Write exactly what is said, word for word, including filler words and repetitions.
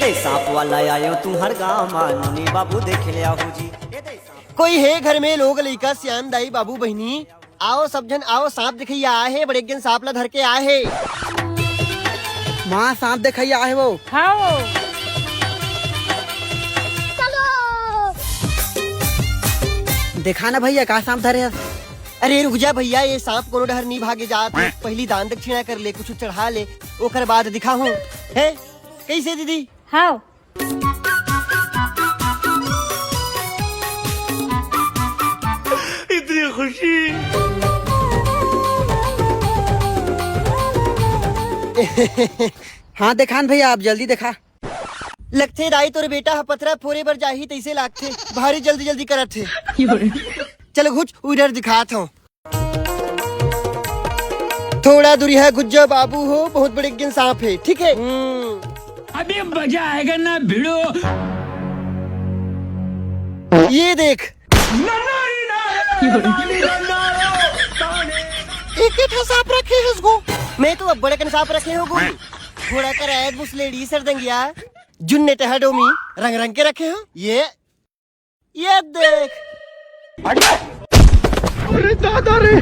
ए सांप वाला आयो तुम्हर गाँव मा, नोनी बाबू देख लिया हो जी। कोई हे घर में लोग, लइका, सियान, दाई, बाबू, बहिनी? आओ सब झन आओ, सांप देखइया आए हे, बड़े एक झन सांप ला धर के आए हे। माँ, सांप देखइया आए हे वो। हाँ। देखा ना भैया, का सांप धरे हस? अरे रुक जा भैया, ये सांप कोनो डहर नी भागे जात हे। पहली दान दक्षिणा कर ले, कुछ चढ़ा ले, ओकर बाद दिखाहूँ। हे, कैसे दीदी? हाँ। इतनी खुशी। हाँ, देखान भैया, आप जल्दी देखा। लगथे दाई, तोर बेटा ह पथरा फोरे बर जाही, तइसे लागथे। भारी जल्दी जल्दी करत हे। चलो घुच, उधर दिखात हूँ। थोड़ा दूरी है, घुच जा बाबू हो, बहुत बड़े एक झन सांप हे, ठीक है? हम्म। अभी मजा आएगा ना भिड़ो। ये देख। एक ही ठा सांप रखे हे उसको। मैं तो अब बड़े कन सांप रखे हो गो। घोड़ा कर ऐद मुसलेड़ी सरदंगिया। जुन्ने टहा डोमी रंग रंग के रखे हो। ये, ये देख। अरे दादा रे।